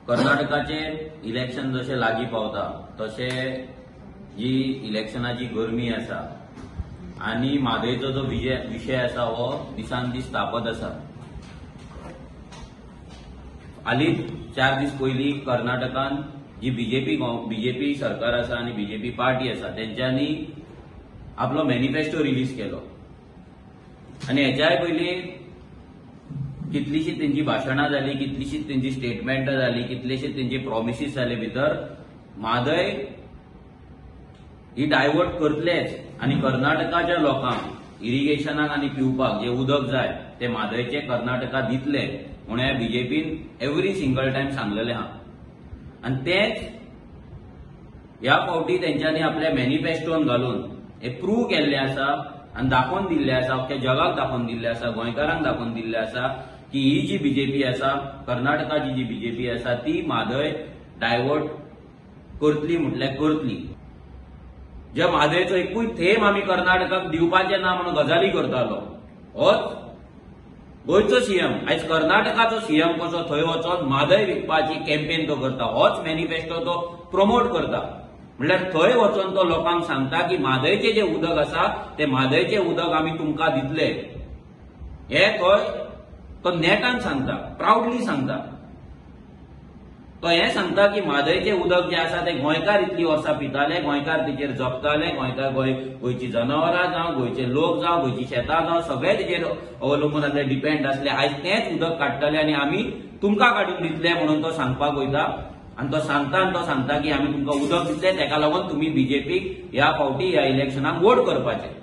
कर्नाटकाचे इलेक्शन जशें लागीं पावता तशें जी इलेक्शनाची गरमी आसा आनी म्हादयचो जो विशय आसा हो दिसान दीस तापत आसा. हालींच 4 दीस पयलीं कर्नाटकान जी बीजेपी सरकार आसा आनी बीजेपी पार्टी आसा तेंच्यांनी आपलो मॅनिफेस्टो रिलीज केलो आनी हेच्याय पयलीं कितलीशी तेंची भाशणां जाली, कितलीशी तेंची स्टेटमेंटां जाली, कितलेशे तेंची प्रॉमिसीस जाले भितर म्हादय ही डायवर्ट करतलेच आनी कर्नाटकाच्या लोकांक इरिगेशनाक आनी पिवपाक जे उदक जाय ते म्हादयचे कर्नाटका दितले म्हणून बीजेपीन एवरी सिंगल टायम सांगलेले आहा. आनी तेच ह्या फावटी तेंच्यांनी आपल्या मॅनिफेस्टोन घालून हे प्रूव केल्ले आसा आनी दाखोवन दिल्ले आसा, अख्ख्या जगाक दाखोवन दिल्ले आसा, गोंयकारांक दाखोवन दिल्ले आसा की ही जी बीजेपी आसा, कर्नाटकाची जी बीजेपी आसा ती म्हादय डायवर्ट करतली म्हटल्यार करतली. जे म्हादयचो एकूय थेंब आमी कर्नाटकाक दिवपाचे ना म्हणून गजाली करतालो होच गोंयचो सीएम आयज कर्नाटकाचो सीएम कसो थंय वचोन म्हादय विकपाची कॅम्पेन तो करता, होच मॅनिफेस्टो तो प्रमोट करता. म्हणल्यार थंय वचोन तो लोकांक सांगता की म्हादयचें जें उदक आसा तें म्हादयचें उदक आमी तुमकां दितले, हे थंय तो नेटान सांगता, प्रावडली सांगता. तो हें सांगता की म्हादयचें उदक जें आसा तें गोंयकार इतलीं वर्सां पिताले, गोंयकार तेचेर जगताले, गोंयकार गोंयची जनावरां जावं, गोंयचे लोक जावं, गोंयची शेतां जावं, सगळे तेचेर अवलंबून आसले, डिपेंड आसले. आयज तेंच उदक काडटले आनी आमी तुमकां काडून दितले म्हणून तो सांगपाक वयता आनी तो सांगता आनी तो सांगता की आमी तुमकां उदक दितले, तेका लागून तुमी बीजेपीक ह्या फावटी ह्या इलेक्शनाक वोट करपाचे.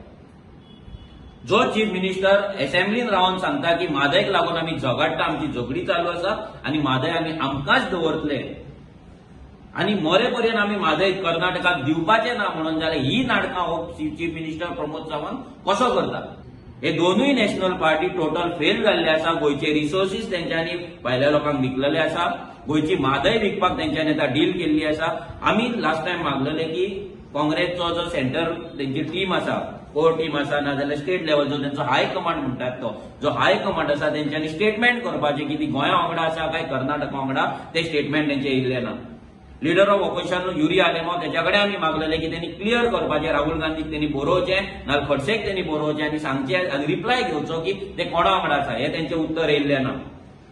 जो चीफ मिनिस्टर असेंब्लीन रावन सांगता की म्हादयक लागून आमी झगडटा, आमची झगडी चालू आसा आनी म्हादय आमी आमकांच दवरतले आनी मरे पर्यंत आमी म्हादय कर्नाटकाक दिवपाचे ना म्हणून जाल्यार ही नाटकां हो चीफ मिनिस्टर प्रमोद सावंत कसो करता. हे दोनूय नॅशनल पार्टी टोटल फेल जाल्ले आसा. गोंयचे रिसोर्सीस तेंच्यांनी भायल्या लोकांक विकलेले आसा, गोंयची म्हादय विकपाक तेंच्यांनी आतां डील केल्ली आसा. आमी लास्ट टायम मागलेले की काँग्रेसचो जो सेंटर तेंची टीम आसा, कोर टीम आसा, नाजाल्यार स्टेट लेवलचो तेंचो हाय कमांड म्हणटात तो जो हाय कमांड आसा तेंच्यांनी स्टेटमेंट करपाचें की ती गोंया वांगडा आसा काय कर्नाटका वांगडा, ते स्टेटमेंट तेंचें येयल्लें ना. Leader of opposition Yuri Alemao तेच्या कडेन आमी मागलेले की तेणी क्लियर करपाचें, राहुल गांधीक तेणी बरोवचें, नाजाल्यार खडसेक तेणी बरोवचें आनी सांगचें आनी रिप्लाय घेवचो की ते कोणा वांगडा आसा, हें तेंचें उत्तर येयल्लें ना.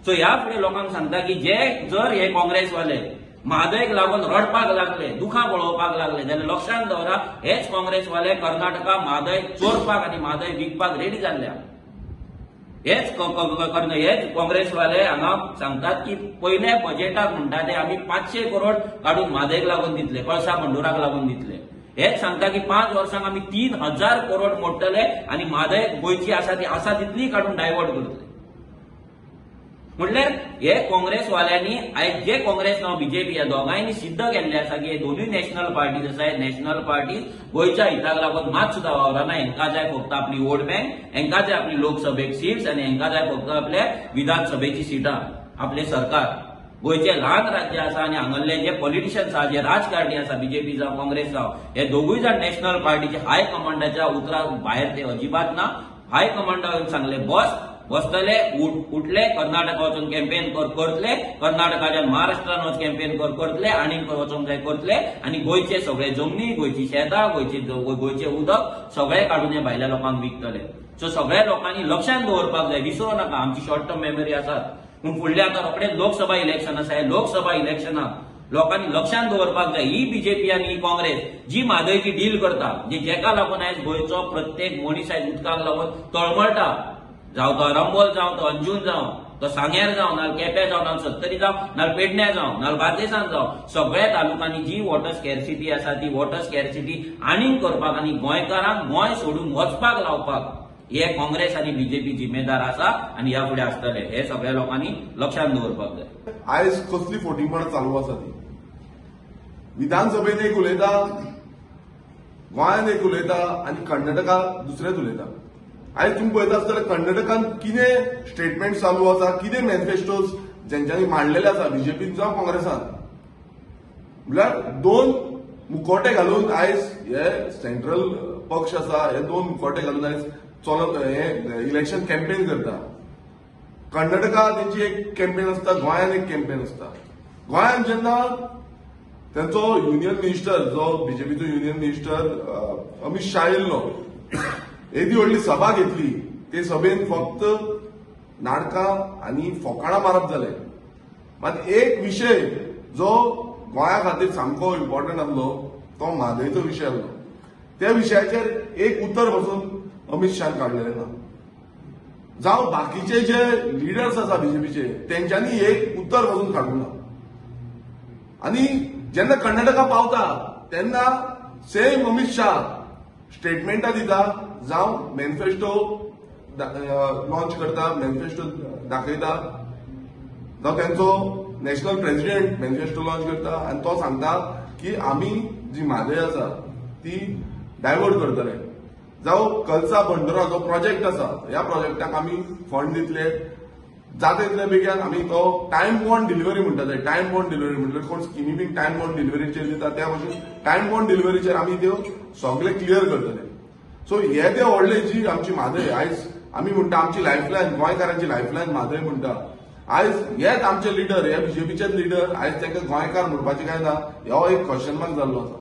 सो ह्या फुडें लोकांक सांगता की जे जर हे काँग्रेसवाले म्हादयक लागून रडपाक लागले, दुखां पळोवपाक लागले जाल्यार लक्षांत दवरा हेच काँग्रेसवाले कर्नाटका म्हादय चोरपाक आनी म्हादय विकपाक रेडी जाल्ले. हेच काँग्रेसवाले हांगा सांगतात की पयल्या बजेटाक म्हणटा ते आमी 500 करोड काडून म्हादयक लागून दितले, कळसा भंडुराक लागून दितले. हेच सांगता की 5 वर्सांक आमी 3000 करोड मोडटले आनी म्हादय गोंयची आसा ती आसा तितली काडून डायवर्ट करतले. म्हणल्यार हे काँग्रेसवाल्यांनी आयज जे काँग्रेस नाव बीजेपी ह्या दोगांयनी सिद्ध केल्ले आसा की हे दोनूय नॅशनल पार्टीज आसा, हे नॅशनल पार्टीज गोंयच्या हिताक लागून मात सुद्दां वावरना. हेंकां जाय फक्त आपली वोट बँक, हेंकां जाय आपली लोकसभेक सीट्स आनी हेंकां जाय फक्त आपल्या विधानसभेची सिटां, आपलें सरकार. गोंयचें ल्हान राज्य आसा आनी हांगल्ले जे पॉलिटिशियन्स आसा, जे राजकारणी आसा, बीजेपी जावं काँग्रेस जावं, हे दोगूय जाण नॅशनल पार्टीचे हाय कमांडाच्या उतरा भायर ते अजिबात ना. हाय कमांडान सांगले बस बसतले, उठले, कर्नाटका वचून कॅम्पेन करतले, कर्नाटकाच्यान महाराष्ट्रान वच कॅम्पेन करतले, आनीक खंय वचोंक जाय करतले आनी गोंयचे सगळे जमनी, गोंयची शेतां, गोंयचें उदक सगळें काडून हे भायल्या लोकांक विकतले. सो सगळ्या लोकांनी लक्षांत दवरपाक जाय, विसरूं नाका. आमची शॉर्ट टर्म मेमरी आसात पूण फुडले आतां रोखडेच लोकसभा इलेक्शन आसा, हे लोकसभा इलेक्शनाक लोकांनी लक्षांत दवरपाक जाय ही बीजेपी आनी ही काँग्रेस जी म्हादयची डील करता, जी जेका लागून आयज गोंयचो प्रत्येक मनीस आयज उदकाक लागून तळमळटा, जावं तो अरंबोल जावं, तो अंजून जावं, तो सांग्यार जावं, नाल केप्यां जावं, नाल सत्तरी जावं, नाल पेडण्या जावं, नाल बार्देसान जावं, सगळ्या तालुकांनी जी वॉटर स्कॅर्सिटी आसा ती वॉटर स्कॅर्सिटी आनीक करपाक आनी गोंयकारांक गोंय सोडून वचपाक लावपाक हे काँग्रेस आनी बीजेपी जिम्मेदार आसा आनी ह्या फुडें आसतले, हे सगळ्या लोकांनी लक्षांत दवरपाक जाय. आयज कसली फोटिंगपणां चालू आसा ती विधानसभेन एक उलयता, गोंयांत एक उलयता आनी कर्नाटका दुसरेंच उलयता. आयज तुमी पळयता आसतले कर्नाटकान कितें स्टेटमेंट चालू आसा, कितें मॅनिफेस्टोज जेंच्यांनी मांडलेले आसा बीजेपीन जावं काँग्रेसान. म्हणल्यार दोन मुखवटे घालून आयज हे सेंट्रल पक्ष आसा, हे दोन मुखवटे घालून आयज चलत हे इलेक्शन कॅम्पेन करता. कर्नाटका तेंची एक कॅम्पेन आसता, गोंयान एक कॅम्पेन आसता. गोंयांत जेन्ना तेंचो युनियन मिनिस्टर, जो बीजेपीचो युनियन मिनिस्टर अमित शाह येयल्लो, येदी व्हडली सभा घेतली, ते सभेन फक्त नाटकां आनी फोकाणां मारप जालें. मात एक विशय जो गोंया खातीर सामको इम्पॉर्टंट आसलो तो म्हादयचो विशय आसलो. त्या विशयाचेर एक उतर बसून अमित शाहान काडलेलें ना. जावं बाकीचे जे लिडर्स आसा बीजेपीचे तेंच्यांनी एक उतर बसून काडूंक ना. आनी जेन्ना कर्नाटका पावता तेन्ना सेम अमित शाह स्टेटमेंटां दिता, जावं मॅनिफेस्टो लॉन्च करता, मॅनिफेस्टो दाखयता, जावं तेंचो नॅशनल प्रेसिडेंट मॅनिफेस्टो लॉन्च करता आनी तो सांगता की आमी जी म्हादय आसा ती डायवर्ट करतले, जावं कलसा बंडोरा जो प्रोजेक्ट आसा ह्या प्रोजेक्टाक आमी फंड दितले, जाता तितले बेगीन आमी तो टायम बॉन्ड डिलिव्हरी म्हणटा. ते टायम बॉन्ड डिलिव्हरी म्हणल्यार कोण स्किमी बीन टायम बॉन्ड डिलिव्हरीचेर दिता, त्या भशेन टायम बॉन्ड डिलिव्हरीचेर आमी त्यो सगळे क्लियर करतले. सो हे ते व्हडले जी आमची म्हादय, आयज आमी म्हणटा आमची लायफलायन, गोंयकारांची लायफलायन म्हादय म्हणटा. आयज हेच आमचे लिडर, हे बीजेपीचेच लिडर, आयज तांकां गोंयकार म्हणपाचें काय ना हो एक क्वेश्चन मार्क जाल्लो आसा.